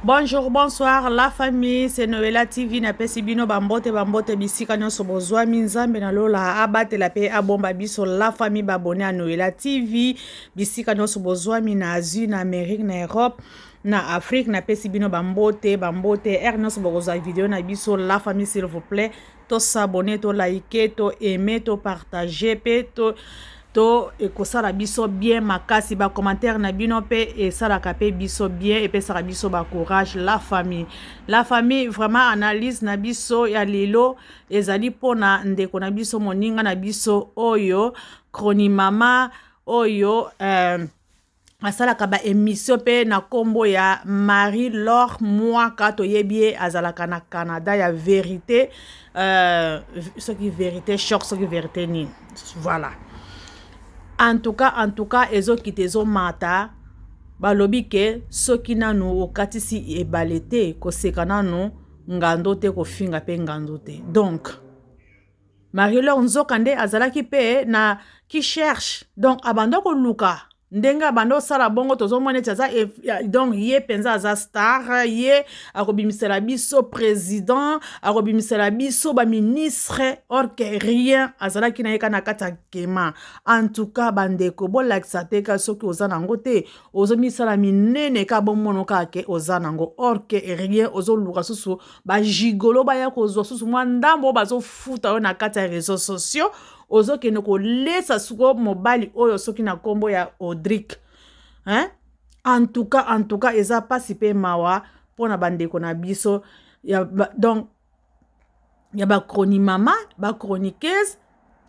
Bonjour, bonsoir la famille, c'est Noëlla TV napesi bino bambote bambote bisika nyonso bozwami. Nzambe na lola abatela pe abomba biso la famille, babone ya Noëlla TV bisika nyonso bozwami, na Asie, na Amérique, na Europe, na Afrique, napesi bino bambote bambote. Heure nyonso bokozwa video na biso la famille, s'il vous plaît, tos'abonner, toliker, toaimer, topartager mpe to ekosala biso bien makasi. Bacommentaire na bino mpe esalaka mpe biso bien, epesaka biso bacourage la famille. La famille, vraiment, analyse na biso ya lelo ezali mpona ndeko na biso, moninga na biso oyo chronimama oyo asalaka baémission mpe na nkombo ya Marie Laure Mwaka. Toyebi ye, azalaka na Canada, ya vérité, soki vérité choc, soki vérité nini. Voilà, en tout cas ezokita, ezomata. Balobi ke soki nanu okatisi ebale te, koseka nanu ngando te, kofinga mpe ngando te. Donc Marie Laure nzoka nde azalaki mpe na qui cherche, donc abanda koluka ndenge abanda osala bongo. Tozomona neti aza, donc ye mpenza aza star, ye akobimisela biso président, akobimisela biso baministre, or que rien, azalaki na ye kaka na kati ya kema. En tout cas, bandeko, bolakisa te ka soki oza nango te, ozomisala minene ka bomona kaka ke oza nango, or que rien. Ozoluka susu bagigolo baya kozwa susu mwa ndambo oyo bazofuta oyo na kati ya réseaux sociaux. Ozokende kolesa siko mobali oyo soki na nkombo ya Audric, hein? En tout cas eza mpasi mpe mawa mpona bandeko na biso ya, donc ya bachronimama, bachroniqueuse.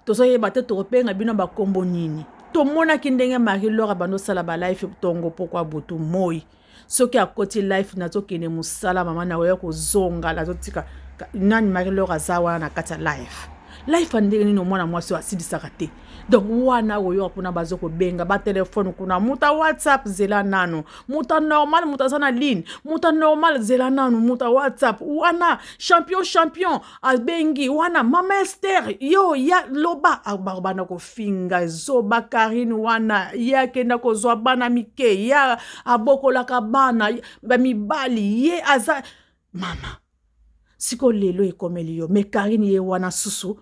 Tozoyeba te tokobenga bino bakombo nini. Tomonaki ndenge Marie Laure abandi osala balive ntongo, pokwa, butu, moi. Soki akoti live, nazokende mosala, mama na oya kozonga, nazotika nani? Marie Laure aza wana na kati ya live. Live ya ndenge nini? Omwana mwasi oyo asilisaka te. Donc wana oyoka kuna baza kobenga batelefone kuna, moto ya WhatsApp, zela nanu, moto normal, moto aza na ligne, moto normal, zela nanu, moto ya WhatsApp wana, champion, champion abengi wana, mama Ester yo ya loba, banda kofinga zoba Karine wana. Ye akenda kozwa bana mike, ye abokolaka bana bamibali, ye aza mama. Sikoyo lelo ekomeli yo. Me Karine ye wana susu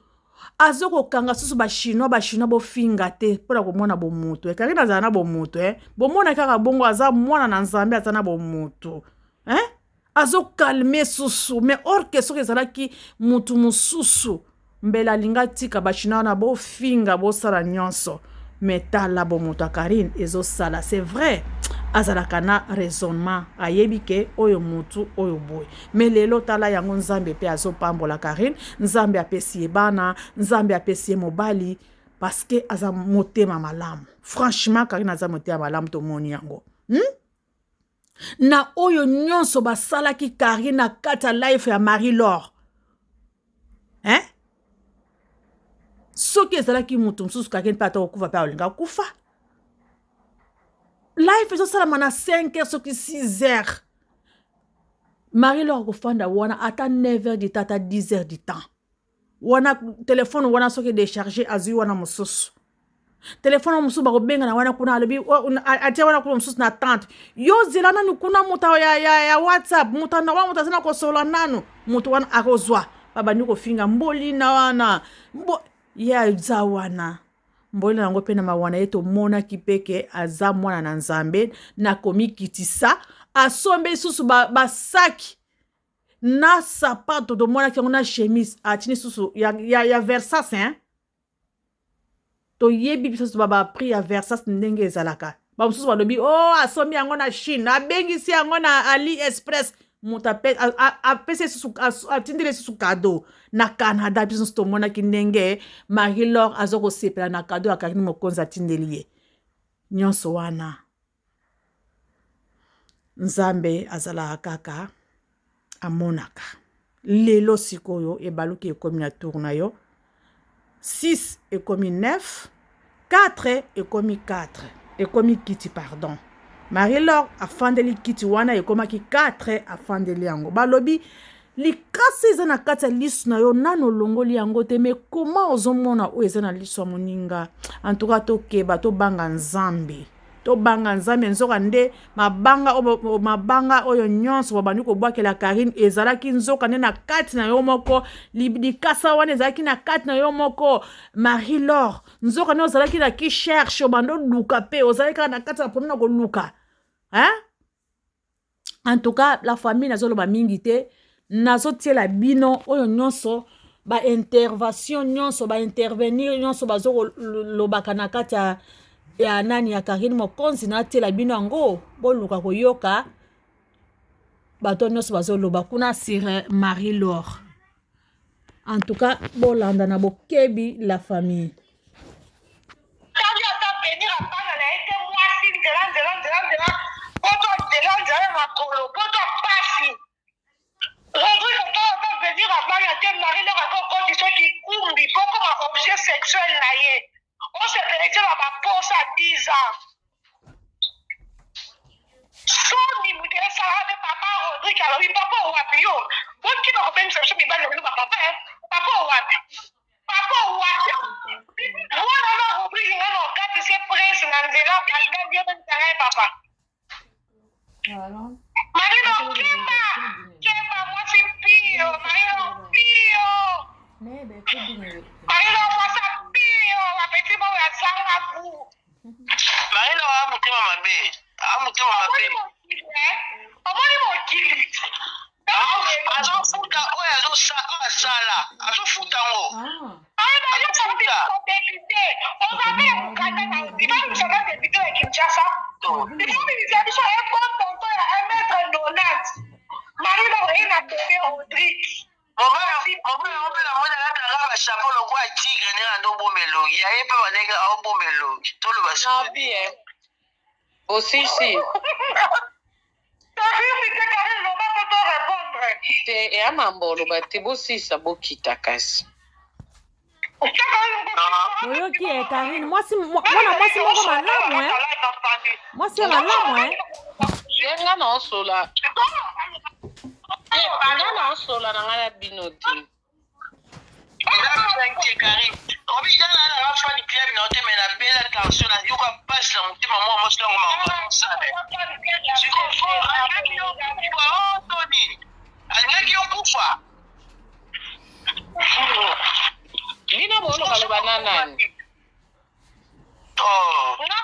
azokokanga susu bachinois, bachinois bofinga te mpona komona bomoto. Karine azala na bomoto, eh? Bomona kaka bongo, aza mwana na Nzambe, aza na bomoto, eh? Azokalme susu. Mais or que soki ezalaki mutu mosusu, mbele alinga tika bachinois wana bofinga, bosala nyonso. Me tala bomoto ya Karine ezosala. C'est vrai, azalaka na raisonnement, ayebi ke oyo motu oyo boye. Me lelo tala yango, Nzambe mpe azopambola Karine, Nzambe apesi ye bana, Nzambe apesi ye mobali, parce que aza motema malamu. Franchement, Karine aza motema malamu, tomoni yango, Na oyo nyonso basalaki Karine na kati ya live ya Marie Laure, hein? Soki ezalaki moto mosusu, Karine mpe ata kokufa mpe aolinga kufa. Live ezosalama na 5 heures, soki 6 heures, Marie Laure akofanda wana ata 9 heures du temps, ata 10 heures du temps wana. Telefone wana soki décharge, azwi wana mosusu telefone mosusu, bakobengana wana kuna. Alobi atia wana kuna mosusu na tante yo, zela nanu kuna, moto ya WhatsApp, moto wana, moto aza na kosolola nanu, moto wana akozwa. Babandi kofinga mbolina wana mbo ye aza wana, mbolina yango mpe na mawa na ye. Tomonaki mpe ke aza mwana na Nzambe na komikitisa, asombe lisusu basaki ba na sapato, tomonaki yango na chemise atini susu ya Versace, hein? Toyebi biso baprix ya Versace ndenge ezalaka. Bamosusu balobi o oh, asombi yango na Chine, abengisi yango na Ali Express, moto apesi lisusu, atindeli lisusu cadeau na Canada. Biso nyonso tomonaki ndenge Marie Laure aza kosepela na cadeau ya Karine Mokonzi atindeli ye. Nyonso wana, Nzambe azalaka kaka, amonaka. Lelo sikoyo ebaluki, ekomi na tour na yo. 6 ekomi 9, 4 ekomi 4, ekomi kiti, pardon. Marie Laure afandeli kiti wana, ekomaki 4, afandeli yango. Balobi likasi eza na kati ya liso na yo, nano olongoli yango te, me koma ozomona oyo eza na liso ya moninga. Antuka, tokeba, tobanga Nzambe. Tobanga Nzambe, nzoka nde mabanga oyo, mabanga oyo nyonso babandi kobwakela Karine ezalaki nzoka nde na kati na yo moko. Likasa wana ezalaki na kati na yo moko, Marie Laure. Nzoka nde ozalaki na ki cherche, obanda oluka mpe ozalaki kaka na kati ya problème na koluka, hein? En tout cas, la famille, nazoloba mingi te, nazotiela bino oyo nyonso baintervention nyonso, baintervenir nyonso bazolobaka na kati ya nani, ya Karine Mokonzi. Natiela bino yango, boluka koyoka bato nyonso bazoloba kuna sur Marie Laure. En tout cas, bolanda na bokebi, la famille. Tali ata venir abana na ye te, mwasi nzela nzela nzela nzela, poto nzela nzela ya makolo, poto pasi. Rodrigue ata ata venir abana te, Marie Laure akokoti soki kumbi po koma objet sexuel na ye, osepele te na baposa 10 ans. Soni moto esalaka mpe papa Rodrigue alobi: "Papa owapi yo? Bokima kobengisa biso mibali na bino bapapa. Papa owapi? Papa owapi?" Mwana na Rodrigue, nga na okati se prince na nzela, bandali yo bengisa ngai papa. Marino, kemba kemba, mwasi pio. Marino pio, Marino mwasi pio, bapeti moko azanga gu. Marino a motema mabe, a motema mabe. Omoni mokili. Azofuta oyo asala, azofuta yango. Azofuta député, oza mpe mokanda na ibamisaka député ya Kinshasa, ifo biso un bon tonton ya 1 mètre 90. Marino oye na bébé Rodrigue. Mobali yango mpe namoni alataka bachapeau lokola tigre, ndenge ando oboma elongi ya ye mpe bandenge aoboma elongi, toloba. Nabi osisi. Tosisi te, Karine, loba po to répondre. Te, eya mambo oloba te, bosisa, bokita kasi. Boyoki e Karine, mwasi, mwana mwasi moko malamu e, mwasi ya malamu e. Te, nga na osola te, nga na osola na ngai na bino te. Eza Karine obi jana nanga fan club na yo te, mais nabela tension, nayoka mpasi na motema. Mwa mwasi nango makambo azosala sikoyo, alingaki yo kufa o to nini? Alingaki yo kufa. Bino bolobaloba na nani? Oh. Nga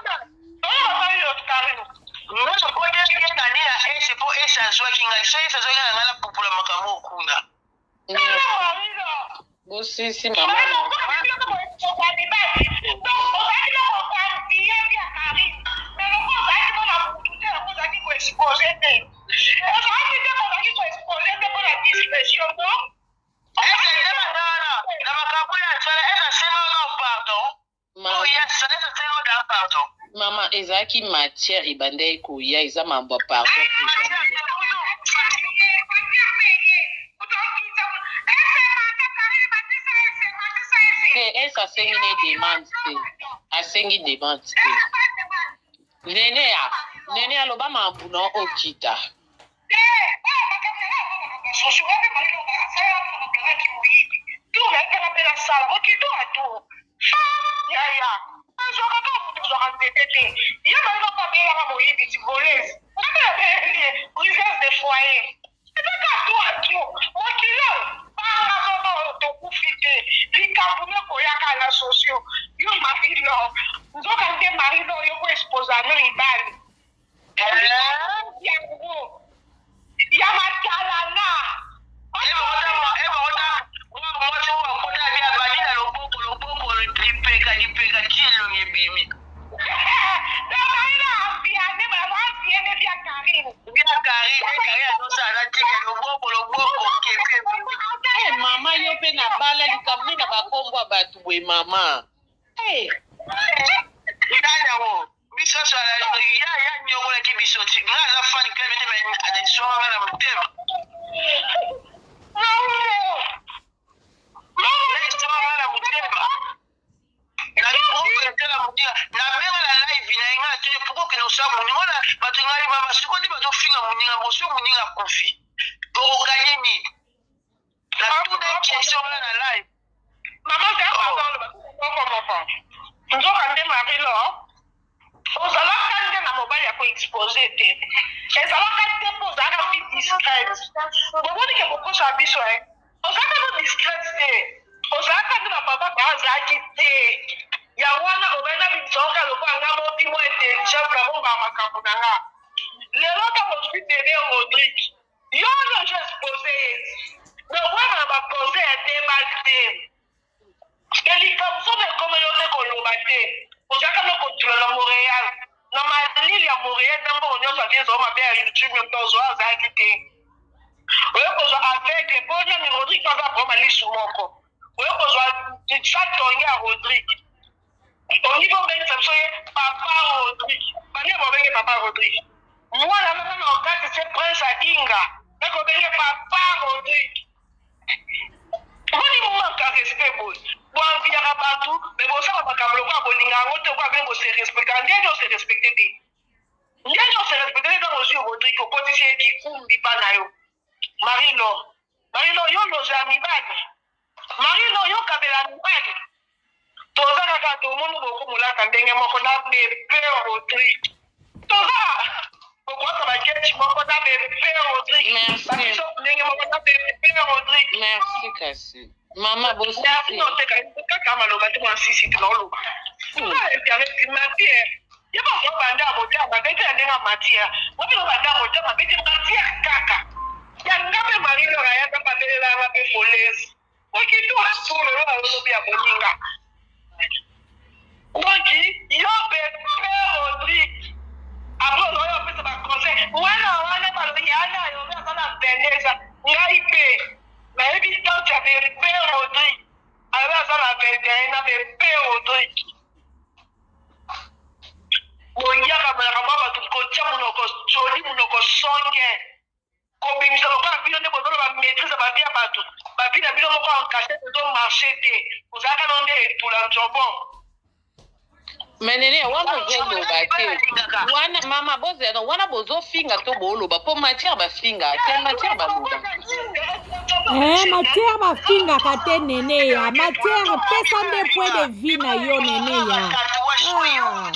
nakotelaki nani na ese mpo ese azwaki ngai. So ese azwaki na ngai, napupula makambo okuna. Bosisi, mama. Na makambo oyo asala, ese asengaka pardon. Oyo asala, ese asengaka pardon. Mama, ezalaki matière ebandaki koya, eza mambo ya pardon. Te, ese asengi ne demande te, asengi demande te. Nene ya nene aloba mambu na okita. Susu wapi maloba asala? Alobelaki moyibi tour na ye mpenga mpe nasala mokili tour a tour. Yaya azwaka kaka moto, azwaka nzete te. Ye malika mpo abelaka moyibi ti voleuse, nga mpe nabeleli briseuse de foyer. Eza kaka tour a tour. Mokili oyo banga soko tokufi te, likambo nekoyaka na socio yo. Marie Laure, nzoka nde Marie Laure yo ko exposa no mibali yango ya matalana. Mwasi oyo akota bi abandi na loboko, loboko, lipeka, lipeka ti elongi ebimi. Marina ambiane, ambiene via Karine. Bia Karine, Karine azosala na tika loboko, loboko kepi ebimi. Eh, mama, yo mpe na bala likambo nini na bakombo ya bato boye, mama? Eh, nani yango? Biso nyonso ya ya nyongolaki biso ti nga aza fan club te, mais azaliswaka nga na motema, naiswaka nga na motema na groupe na moninga nabenga na live na ye. Nga natuni: "Pourquoi okende kosala moninga wana?" Bato ngai mama sikoyo nde bazofinga moninga boso, moninga akufi, okoganye nini? Natuna question wana na live. Mama, moko moko, nzoka nde Marie Laure. Ozalaka nde na mobali ya ko expose te. Ezalaka te mpo ozalaka fille discrète. Bomoni ke bokosa biso eh. Ozalaka no discrète te. Ozalaka nde na papa ba azalaki te. Yango wana obandi na bimisa oka lokola nga moko mwa intelligente na bombaka makambo na nga. Lelo ntango ozwi bebe Rodrigue, yo wana ozo expose ye. Donc wana na ba conseil ya debal te. Ke likambo soki ekomeli yo te koloba te. Ozalaka no kotula na Montreal. Na malili ya Montreal na mbongo nyonso ya vie ezwa mabe ya YouTube moto ozwa azalaki te. Oye kozwa aveugle mpo nani Rodrigue aza vraimen lisu moko. Oye kozwa chatonge ya Rodrigue. Olingi obengisa biso ye papa Rodrigue. Bani babenge papa Rodrigue. Mwana mama na okati se prince ya Inga. Ekobenge papa Rodrigue. Boni manque ya respect boye? Bo enviaka batu mais bosala makambo lokola bolinga yango te lokola bino bo se respectaka. Ndenge o se respecter te? Ndenge o se respecter te ntango ozwi Rodrigue okotisi ye kikumbi pa na yo. Marie Laure, Marie Laure yo lozo ya mibali. Marie Laure yo kabela mibali. Toza kaka tomoni bokomolaka ndenge moko na bebe Rodrigue. Toza bokosa baketi moko na bebe Rodrigue. Merci. Babiso ndenge moko na bebe Rodrigue. Merci kasi. Mama Merci bosisi. noteka kaka maloba te mwa sisi te naoloba. Toza internet matière. Ye bazo banda motema mabe te ya ndenge ya matière. Wapi banda motema mabe te matière kaka. Ya nga mpe Marie Laure ayaka babelelanga mpe voleuse. Oki to solo yo alobi ya boninga. Donc yo bebe Rodrigue après ozoya opesa ba conseil wana wana balobi yana yo aza na 22 ans ngai mpe nayebi tante ya bebe Rodrigue alobi aza na 21 na bebe Rodrigue boyaka makambo ya bato kotia monoko joli monoko songe kobimisa lokola bino nde bozoloba maîtrise ya bavie ya bato bavie na bino moko en cachette ezo marche te ozalaka no nde etula nzobon. Mais nene wana ozoloba te wana mama bozela wana bozofinga to boloba mpo matière bafinga te matière baloba. Eh, matière bafingaka te nene ya matière pesa nde point de vue na yo nene ya ah.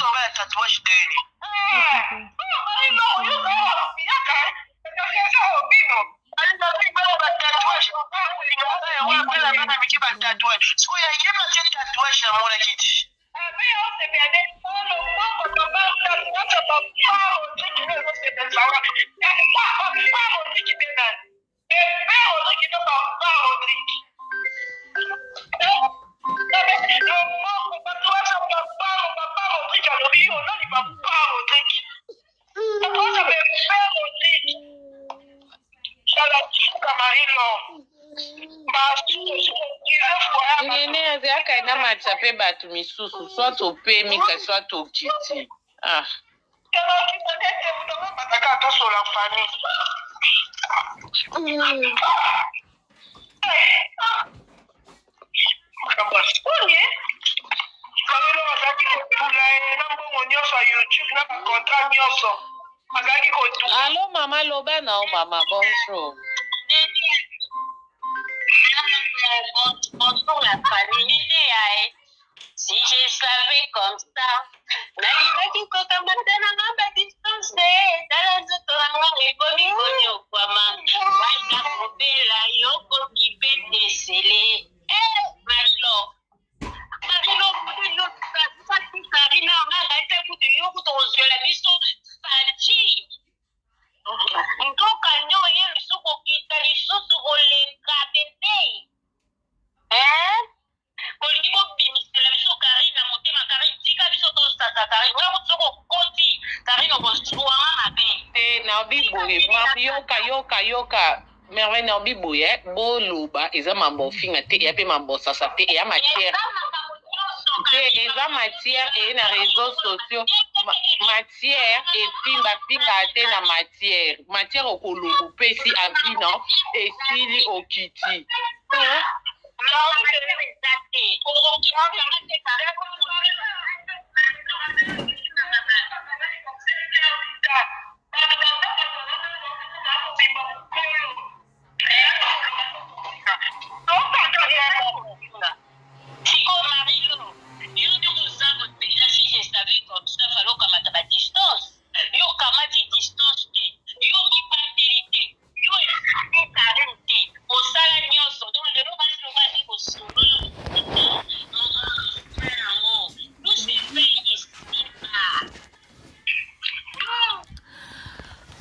Nene azalaka na matisa mpe bato misusu soit opemi kasi soit okiti ah. Allo mama loba na yo mama bonjour. Bonjour la famille. Si je savais comme ça, nalingaki kokamata na nga ba distance tala nzoto na nga ekomi konyokwama wana kobela yo koki mpe tesele eh, Marilo Marilo kutu yo fati Karina nga ngai te kutu yo kutu kozwela biso fati nzoka nde oye lisusu kokita lisusu koleka bebe eh? Bolingi bobimisela biso Carine na motema Carine tika biso tosasa Carine nga kutu soki okoti Carine okozua nga mabe. Te naobi boye ma yoka yoka yoka merveille naobi boye eh, boloba eza mambo ofinga te eya pe mambo osasa te eya matière Eza makambo nyonso te Carine eza matière eye na réseaux sociaux ma, matière efimba fingaka te na matière matière okoloba opesi avis non esili okiti Hein?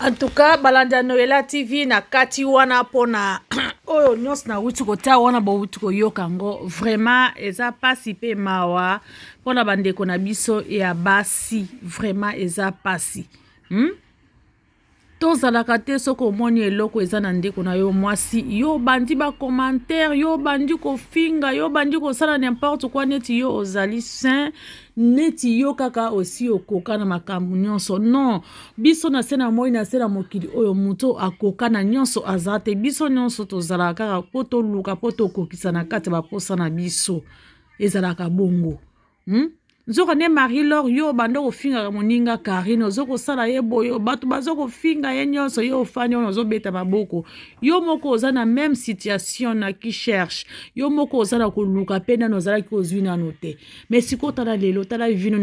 En tout cas, balandi ya Noela TV, na kati wana mpona oyo nyonso nawuti kotia wana, bowuti koyoka yango, vraiment eza mpasi mpe mawa mpona bandeko na biso ya basi. Vraiment eza mpasi, Tozalaka te, soki omoni eloko eza na ndeko na yo mwasi, yo bandi bacommentaire, yo bandi kofinga, yo bandi kosala n'importe quoi, neti yo ozali saint, neti yo kaka osi okoka na makambo nyonso. Non, biso na se na moi, na se na mokili oyo, moto akoka na nyonso aza te. Biso nyonso tozalaka kaka mpo toluka, mpo tokokisa na kati ya baposa na biso. Ezalaka bongo, Nzoka nde Marie Lor, yo obanda kofingaka moninga Karine, ozo kosala ye boye, bato bazo kofinga ye nyonso, yo ofandi wana ozobeta maboko. Yo moko oza na même situation na qui cherche, yo moko oza na koluka mpe nano ozalaki ozwi nano te. Mais sikoyo tala lelo, tala vino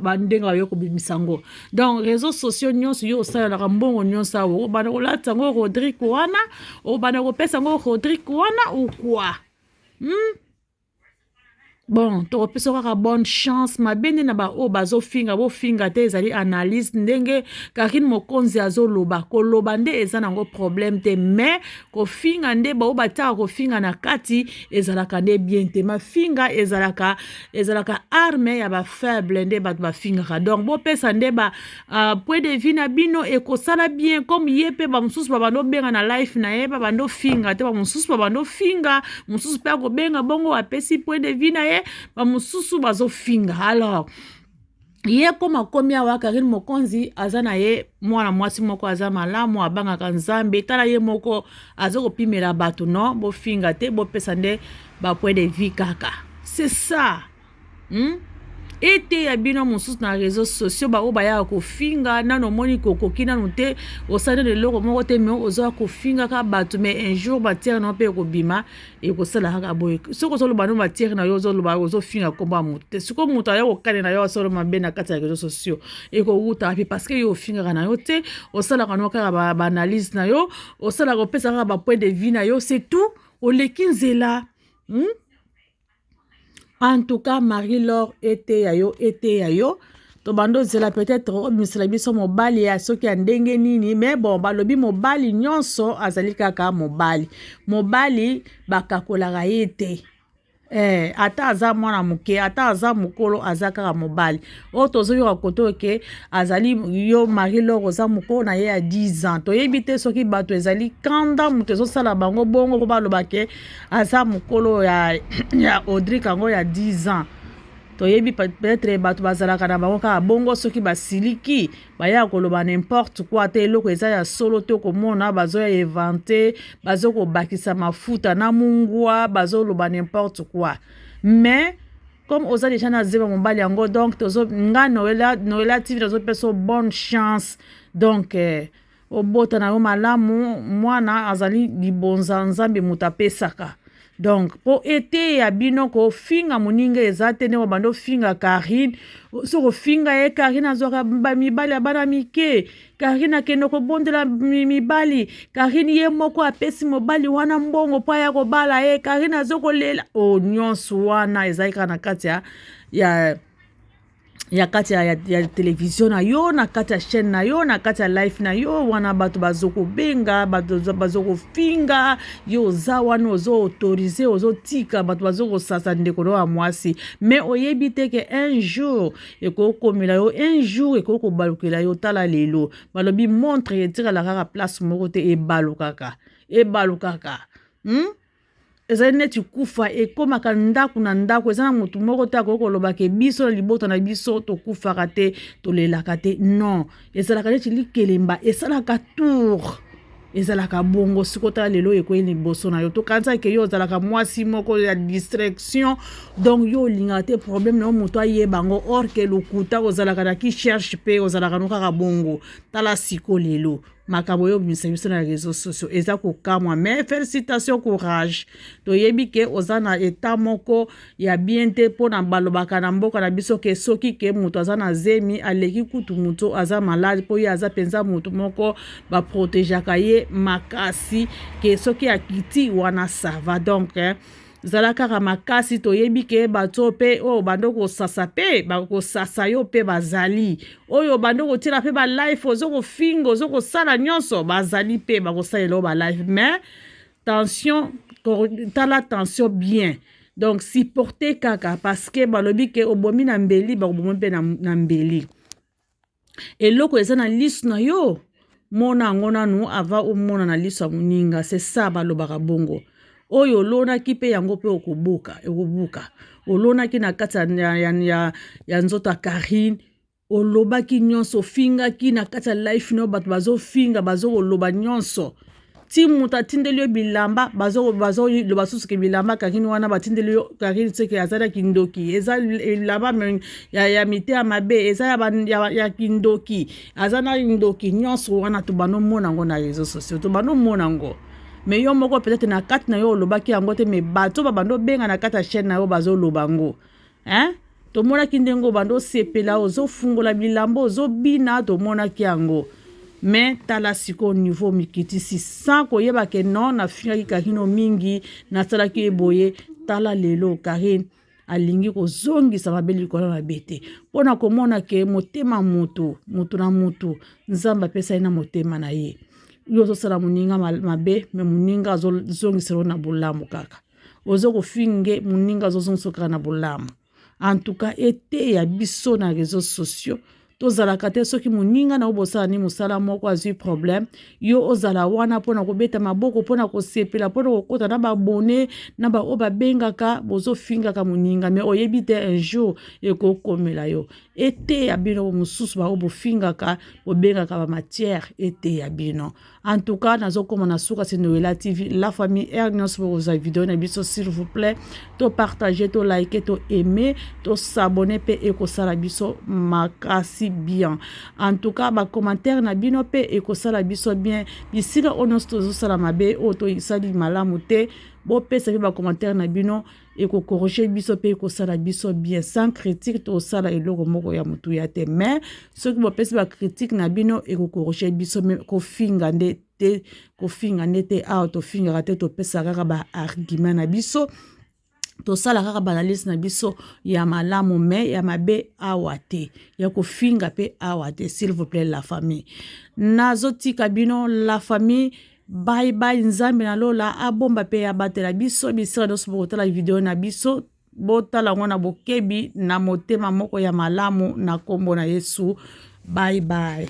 bandenge bayo kobimisa yango. Donc réseaux sociaux nyonso yo osalelaka mbongo nyonso awa, obanda kolata yango Rodrigue wana, obanda kopesa yango Rodrigue wana ou quoi, Bon, tokopesa kaka bonne chance. Mabe nde na baoyo bazofinga. Bofinga te, ezali analyse ndenge Karine Mokonzi azoloba. Koloba nde eza nango problème te, mais kofinga nde, bao batiaka kofinga na kati, ezalaka nde bien te. Mafinga ezalaka arme ya bafaible nde bato bafingaka. Donc bopesa nde ba point de vue na bino, ekosala bien. Comme ye mpe, bamosusu babanda obenga na live na ye, babanda ofinga te, bamosusu babanda ofinga, mosusu mpe akobenga bongo, apesi point de vue na ye, bamosusu bazofinga. Alors ye koma akomi awa, Karine Mokonzi aza na ye mwana mwasi moko aza malamu, abangaka Nzambe. Tala, ye moko aza kopimela bato. Non, bofinga te, bopesa nde bapoint de vue kaka, c'est ça, Eteya bino mosusu na réseaux sociaux, baoyo bayaka kofinga. Nano omoni kokoki nanu te, osali nano eloko moko te, mais ozoya kofingaka bato. Mais un jour matière na yo mpe ekobima, ekosala kaka boye. Soki ozoloba no matière na yo, ozoloba, ozofinga nkombo ya moto te. Sikoyo moto aya kokane na yo, asolo mabe na kati ya réseaux sociaux, ekowuta wapi? Parce que yo ofingaka na yo te, osalaka no kaka baanalyse na yo, osalaka, opesa kaka bapoint de vue na yo, c'est tout, oleki nzela, En tout cas, Marie Lor, eteya yo, eteya yo. Tobanda ozela peut-être obimisela biso mobali ya soki ya ndenge nini. Mais bon, balobi mobali nyonso azali kaka mobali. Mobali bakakolaka ye te. Ata aza mwana moke, ata aza mokolo, aza kaka mobali. Oyo tozoyoka kote oke azali yo Marie Lor, oza mokolo na ye ya 10 ans. Toyebi te soki bato ezali kanda, moto ezosala bango bongo mpo baloba ke aza mokolo ya Audric yango ya 10 ans. Toyebi peut-être bato bazalaka na bango kaka bongo, soki basiliki baya koloba n'importe quoi te. Eloko eza ya solo te, komona bazoya inventer, bazokobakisa mafuta na mungwa, bazoloba n'importe quoi. Mais comme oza déjà na zeba mobali yango, donc tozo nga Noela, Noela TV, nazopesa bonne chance. Donc obota na yo malamu, mwana azali libonza Nzambe moto apesaka. Donc mpo eteya bino, kofinga moninga eza te ndenge obanda ofinga Karine. Soki ofinga ye, Karine azwaka mibali ya bana mike, Karine akende kobondela mibali, Karine ye moko apesi mobali wana mbongo mpo aya kobala ye, Karine azokolela o nyonso wana ezali kaka na kati ya kati ya télévision na yo, na kati ya chaîne na yo, na kati ya live na yo wana. Bato bazokobenga, bato bazokofinga yo, oza wana ozo-autoriser, ozotika bato bazokosasa ndeko na yo ya mwasi. Mais oyebi te ke un jour ekokomela yo, un jour ekoki kobalukela yo. Tala lelo, balobi montre etikala kaka place moko te, ebalukaka, ebalukaka, Ezali neti kufa ekómaka ndako na ndako. Eza na motu moko te akoki koloba ke biso na libota na biso tokufaka te, tolelaka te. Non, ezalaka neti likelemba, esalaka tour, ezalaka bongo. Sikoyo tala lelo ekwei liboso na yo. Tokanisaka ke yo ozalaka mwasi moko ya distraction, donc yo olingaka te problème na yo moto ayeba yango. Or ke lokuta, ozalaka na qui cherche mpe ozalaka no kaka bongo. Tala siko lelo makambo oyo obimisa biso na réseaux sociaux, eza kokamwa. Mais félicitation, courage. Toyebi ke oza na état moko ya bien te, mpona balobaka na mboka na biso ke soki ke moto aza na zemi, aleki kutu moto aza malade, mpo ye aza mpenza moto moko baprotégeaka ye makasi, ke soki akiti wana, ça va. Donc eh, Zala kaka makasi, toyebi ke bato oyo mpe oyo bando kosasa mpe bakosasa yo mpe bazali, oyo bando kotiela mpe balife, ozo kofinga, ozo kosala nyonso, bazali mpe bakosalela yo balife. Mais tension, tala tension bien, donc supporter kaka, parce que balobi ke obomi na mbeli, bakobomi mpe na mbeli. Eloko eza na liso na yo, mona yango nanu avant omona na liso ya moninga. C'est ça balobaka bongo. Oyo olonaki mpe yango mpe okobuka, ekobuka. Olonaki na kati ya nzoto ya Karine, olobaki nyonso, ofingaki na kati ya life no, bato bazofinga, bazokoloba nyonso, ti moto atindeli yo bilamba, bazoloba susu ke bilamba Karine wana batindeli yo Karine seke aza na kindoki, eza bilamba ya miteya mabe, eza ya kindoki, aza na ndoki. Nyonso wana tobanda omona yango na réseaux sociaux, tobanda omona yango. Mais yo moko peut-être na kati na yo olobaki yango te, mais bato babanda obenga na kati ya chaîne na yo bazoloba yango, hein? Tomonaki ndenge obanda osepela, ozofungola bilamba, ozobina, tomonaki yango. Mais tala sikoyo niveau mikitisi, sans koyeba ke non, nafingaki Karine mingi, nasalaki ye boye. Tala lelo Karine alingi kozongisa mabe likolo ya mabe te, mpo na komona ke motema motu, motu na motu, Nzambe apesa ye na motema na ye. Yo ozosala moninga mabe, mais moninga azozongisela yo na bolamu. Kaka oza kofinge moninga, azozongisa kaka na bolamu. En tout cas, eteya biso na réseaux sociaux, tozalaka te soki moninga na yo bosala ni mosala moko azwi problème, yo ozala wana mpona kobeta maboko, mpona kosepela, mpona kokota na babone na baoyo babengaka, bozofingaka moninga. Mais oyebi te, un jour ekokomela yo. Eteya bino mosusu baoyo bofingaka, bobengaka bamatière, eteya bino. En tout cas, nazokóma na suka. Se Noela TV, la famille, aire nyonso bokozwa video na biso, s'il vous plaît, topartage, tolike, toaime, tosabonner mpe ekosala biso makasi bien. En tout cas, bacommentaire na bino mpe ekosala biso bien. Bisika oyo nyonso tozosala mabe, oyo tosali malamu te, bopesa mpe bacommentaire na bino, ekocorriger biso mpe ekosala biso bien. Sans critique, tosala eloko moko ya motuya te. Mais soki bopesi bacritique na bino, ekocorriger biso. Mais kofinga nde te, kofinga nde te. Awa tofingaka te, topesa kaka baargument na biso, tosala kaka baanalyse na biso ya malamu, mais ya mabe awa te, ya kofinga mpe awa te, s'il vous plaît, la famille. Nazotika bino, la famille, bye bye. Nzambe na lola abomba mpe abatela biso. Bisika nyonso bokotala video na biso, botala yango na bokebi, na motema moko ya malamu, na nkombo na Yesu. Bye bye.